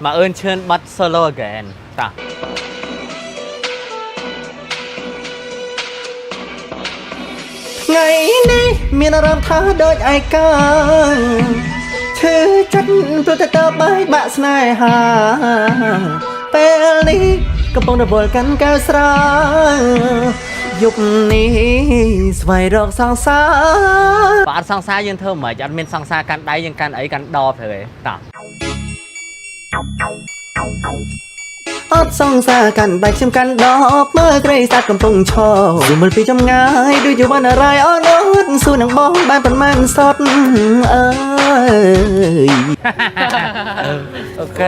មកអឿនឈឿនបាត់ solo again តោះ ថ្ងៃនេះមានអារម្មណ៍ថាដូចឯកាឈឺចិត្តព្រោះតែតើបាយបាក់ស្នេហាពេលនេះកំពុងរវល់កាន់កែវស្រាយប់នេះស្វែងរកសង្សារ បើអត់សង្សារយើងធ្វើមិនអត់មានសង្សារកាន់ដៃយើងកាន់អីកាន់ដបត្រូវទេតោះ អត់សង្សារកាន់បែកខ្ញុំកាន់ដបមើលក្រីសាត់កំពុងឈរមើលពីចម្ងាយដូចយុវនរាយអត់អត់ស៊ូនឹងបងបានប៉ុន្មានសតអើយ OK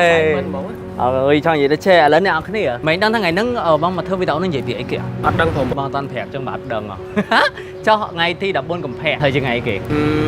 អើយចង់និយាយទៅចេះឥឡូវអ្នកនរគ្នាមិនដឹងថាថ្ងៃហ្នឹងបងមកធ្វើវីដេអូនឹងនិយាយពីអីគេ អត់ដឹងផង បងអត់តាន់ប្រាប់ចឹងបាទដឹងហ៎ចុះថ្ងៃទី14កុម្ភៈហើយជាថ្ងៃគេ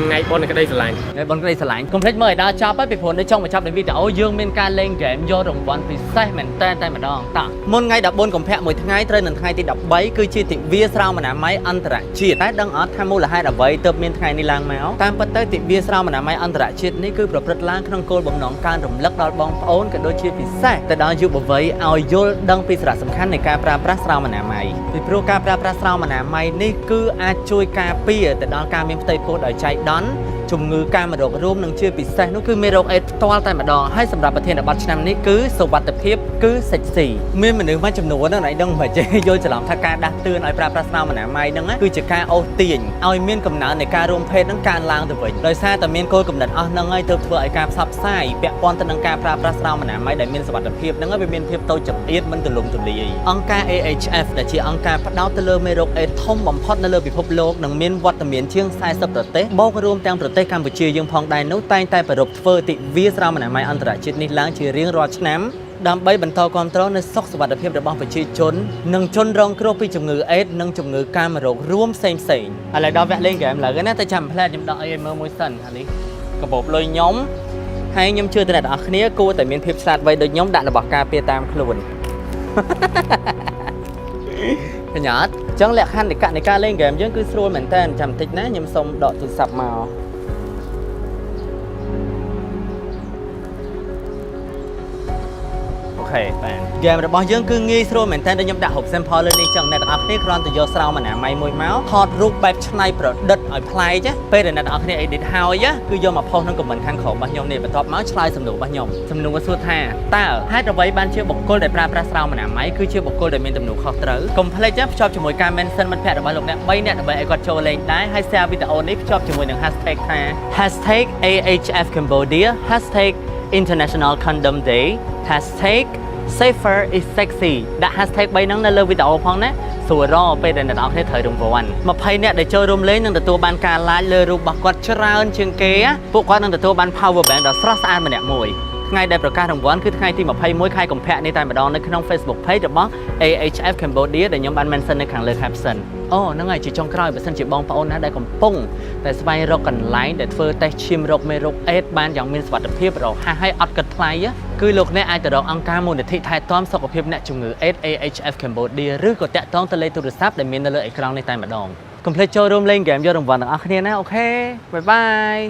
ថ្ងៃបុណ្យនៃក្តីស្រឡាញ់ ថ្ងៃបុណ្យក្តីស្រឡាញ់កុំភ្លេចមើលឲ្យដល់ចប់ហើយពីព្រោះនៅចុងបញ្ចប់នៃវីដេអូយើងមានការលេងហ្គេមយករង្វាន់ពិសេសមែនតើតែម្ដងតោះមុនថ្ងៃ14កុម្ភៈមួយថ្ងៃត្រូវនឹងថ្ងៃទី13គឺជាទិវាស្រោមអនាម័យអន្តរជាតិតែដឹងអត់ថាមូលហេតុអ្វីទើបមានថ្ងៃនេះឡើងមកតាមពិតទៅទិវាស្រោមអនាម័យអន្តរជាតិនេះគឺប្រព្រឹត្តឡើងក្នុងគោលបំណងការរំលឹកដល់បងប្អូនក៏ដូចជាពិសេសទៅដល់យុវវ័យឲ្យយល់ដឹងពីសារៈសំខាន់នៃការប្រើប្រាស់ស្រោមអនាម័យពីព្រោះការប្រើប្រាស់ស្រោមអនាម័យនេះគឺអាចជួយការពារទៅដល់ការមានផ្ទៃពោះដោយចៃដន្យ ជំងឺកាមរោគរួមនិងជាពិសេសនោះគឺមេរោគអេដផ្ទាល់តែម្ដងហើយសម្រាប់ប្រធានបទឆ្នាំនេះគឺសុវត្ថិភាពគឺសិចស៊ីមានមនុស្សមួយចំនួនហ្នឹងឯងដឹងមិនចេះយល់ច្រឡំថាការដាស់តឿនឲ្យប្រើប្រាស់ស្រោមអនាម័យហ្នឹងគឺជាការអូសទាញឲ្យមានកំណើននៃការរួមភេទហ្នឹងកើនឡើងទៅវិញដោយសារតែមានគោលគំនិតអស់ហ្នឹងហើយទើបធ្វើឲ្យការផ្សព្វផ្សាយពាក់ព័ន្ធទៅនឹងការប្រើប្រាស់ស្រោមអនាម័យដែលមានសុវត្ថិភាពហ្នឹងវាមានភាពតូចចង្អៀតមិនទូលំទូលាយអង្គការ AHF ដែលជាអង្គការផ្ដោតទៅលើមេរោគអេដធំបំផុតនៅលើពិភពលោកនិងមានវត្តមានជាង40ប្រទេសបូករួមទាំងប្រទេសកម្ពុជាយើងផងដែរនោះតែងតែប្រារព្ធធ្វើទិវាស្រោមអនាម័យអន្តរជាតិនេះឡើងជារៀងរាល់ឆ្នាំដើម្បីបន្តគ្រប់គ្រងនៅសុខសុវត្ថិភាពរបស់ប្រជាជននិងជនរងគ្រោះពីជំងឺអេដនិងជំងឺកាមរោគរួមផ្សេងផ្សេងឥឡូវដល់វគ្គលេងហ្គេមឡើយណាតែចាំផ្លែខ្ញុំដកអីឲ្យមើលមួយសិនអានេះកាបូបលុយខ្ញុំហើយខ្ញុំជឿតែអ្នកទាំងអស់គ្នាគួរតែមានភាពឆ្លាតវៃដូចខ្ញុំដាក់របស់ការពារតាមខ្លួន កញ្ញាអត់អញ្ចឹងលក្ខខណ្ឌនៃការលេងហ្គេមយើងគឺស្រួលមែនតើចាំបន្តិចណាខ្ញុំសុំដកទូរស័ព្ទមក OK បានហ្គេមរបស់យើងគឺងាយស្រួលមែនតើខ្ញុំដាក់រូប sample លើនេះចឹងអ្នកទាំងអស់គ្នាគ្រាន់តែយកស្រោមអនាម័យមួយមកថតរូបបែបច្នៃប្រឌិតឲ្យប្លែកពេលដែលអ្នកទាំងអស់គ្នា edit ហើយគឺយកមក post ក្នុង comment ខាងក្រោមរបស់ខ្ញុំនេះបន្ទាប់មកឆ្លើយសំណួររបស់ខ្ញុំសំណួរសួរថាតើហេតុអ្វីបានជាបុគ្គលដែលប្រើប្រាស់ស្រោមអនាម័យគឺជាបុគ្គលដែលមានទំនួលខុសត្រូវកុំភ្លេចភ្ជាប់ជាមួយការ mention មិត្តភ័ក្តិរបស់លោកអ្នក3នាក់ដើម្បីឲ្យគាត់ចូលលេងដែរហើយ share វីដេអូនេះភ្ជាប់ជាមួយនឹង hashtag ថា #AHFCambodia #InternationalCondomDay #SaferIsSexy ដាក់ hashtag 3ហ្នឹងនៅលើវីដេអូផងណាស្រួលរកពេលដែលអ្នកនរគ្នាត្រូវរង្វាន់20នាក់ដែលចូលរួមលេងនឹងទទួលបានការ like លើរូបរបស់គាត់ច្រើនជាងគេពួកគាត់នឹងទទួលបាន power bank ដ៏ស្រស់ស្អាតម្នាក់មួយថ្ងៃដែលប្រកាសរង្វាន់គឺថ្ងៃទី21ខែកុម្ភៈនេះតែម្ដងនៅក្នុង Facebook page របស់ AHF Cambodia ដែលខ្ញុំបាន mention នៅខាងលើ caption អូហ្នឹងហើយជាចុងក្រោយបើសិនជាបងប្អូនណាដែលកំពុងតែស្វែងរកកន្លែងដែលធ្វើតេស្តឈាមរកមេរោគអេដបានយ៉ាងមានសុវត្ថិភាពរហ័សហើយអត់គិតថ្លៃគឺលោកអ្នកអាចទៅរកអង្គការមូលនិធិថែទាំសុខភាពអ្នកជំងឺអេដ AHF Cambodia ឬក៏តាក់ទងទៅលេខទូរស័ព្ទដែលមាននៅលើអេក្រង់នេះតែម្ដងកុំភ្លេចចូលរួមលេងហ្គេមយករង្វាន់ទាំងអស់គ្នាណាOK bye bye.